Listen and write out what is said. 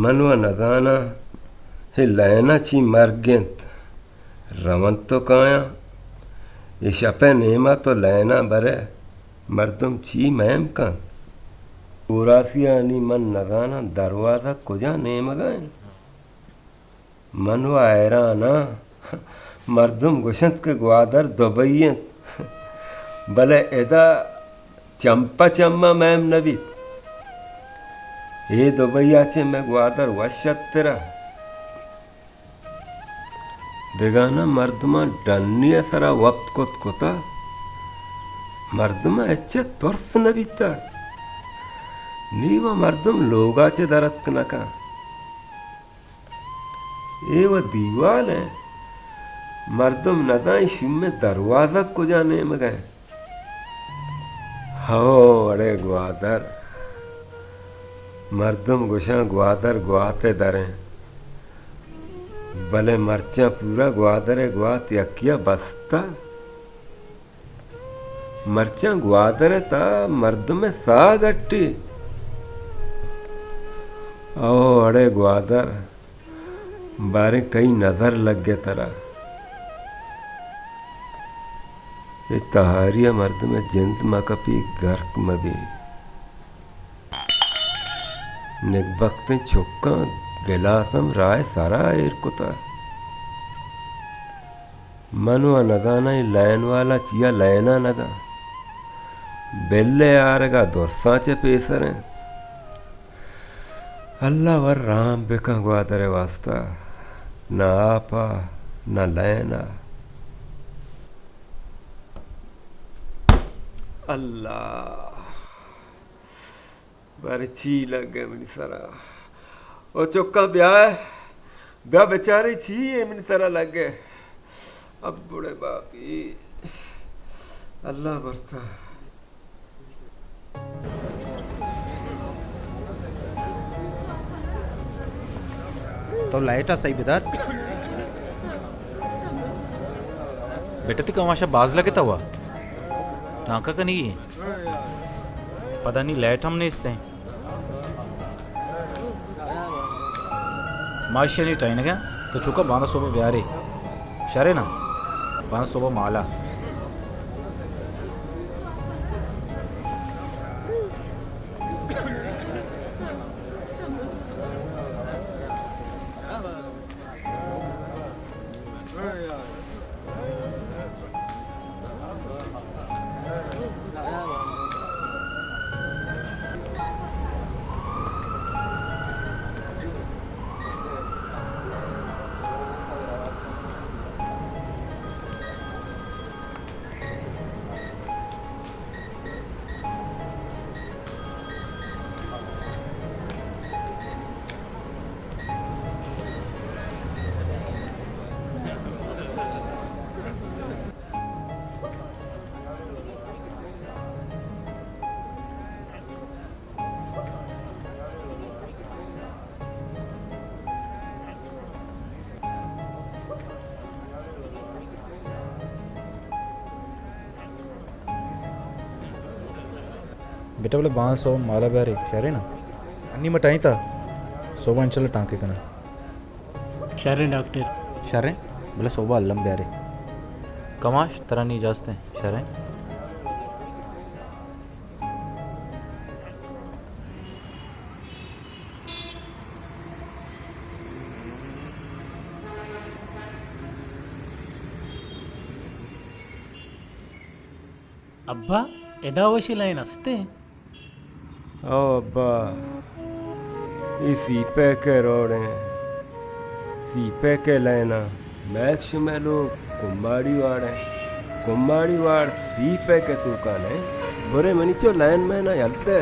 من و نزاناں اے لائنا چی مرگ انت، رونت و کایاں۔ اے شپ ء نیما تو لائنا برے، مردم چی میم کنت؟ گوراسیانی من نزاناں دروازہ کجا نیمگا انت۔ من و حیراناں۔ مردم گوشنت کہ گوادر دبئی انت، بلے ادا چم پہ چم ء میم نہ بیت۔ اے دبئی ء چہ مئے گوادر وش اتر ء۔ دگہ نہ، مردماں ڈنی ء سرا وپت کت کتہ۔ مردم ء ہچ ء ترس نہ بیتہ۔ نی و مردم لوگ ء چہ در اتک نہ کن۔ اے و دیوال انت۔ مردم نزانت شومیں دروازگ کجا نیمگ ء انت۔ ہو، اڑے گوادر۔ مردم گوشاں گوادر گوات ء در انت۔ بلے مرچاں پورا گوادر ء گوات یکیا بستہ۔ مرچاں گوادر ء تہا مردم ء ساہ گٹی۔ او اڑے گوادر، باریں کئی نظر لگے ترا۔ اے تہاری ء مردم ء جند مہ کپی، گرک مہ بی۔ نگبختیں چکاں گلاس ہم راہ ء سرا ایر کتہ۔ من و نزاناں اے لائن والا چیا لائنا نداں۔ بل ء آرگا درساں چہ پیسر انت۔ اللہ ور رحم بکن گوادر ء واسطہ۔ نہ آپ ء، نہ لائن ء۔ اللہ۔ بارے چی لگ ء منی سرا؟ او چکاں بیا، بیا بچارے چی ء منی سرا لگ ء۔ اب بڑے باپی، اللہ برتا۔ تو لائٹ ء صحیح بدار۔ بیٹا تئی کماش ء باز لگتا ہوا۔ ٹانکا کنی ہے۔ پدا نی لائٹ ہم نیست ہیں۔ ما ایشانی ٹرینگ ء تو چکا باندا صبح بیارے۔ شرے نا؟ باندا صبح مالا۔ بیٹا بلے باندا صبح مالا بیارے، شرے نا؟ انی ما ٹائیں تا، صبح انشاءاللہ ٹانکے کناں۔ شریں ڈاکٹر۔ شریں، بلے صبح الم بیارے۔ کماش، ترا نی اجازت ہیں، شریں۔ ابا، ادا وشی لائن است ایں؟ او ابا، اے سی پیک ء روڈ ایں، سی پیک ء لائن ء۔ مئیک شمئے لوگ کماڑی واڑ ایں، کماڑی واڑ سی پیک ء توکا نہ ایں۔ برے منی چو لائن مین ء یل دے۔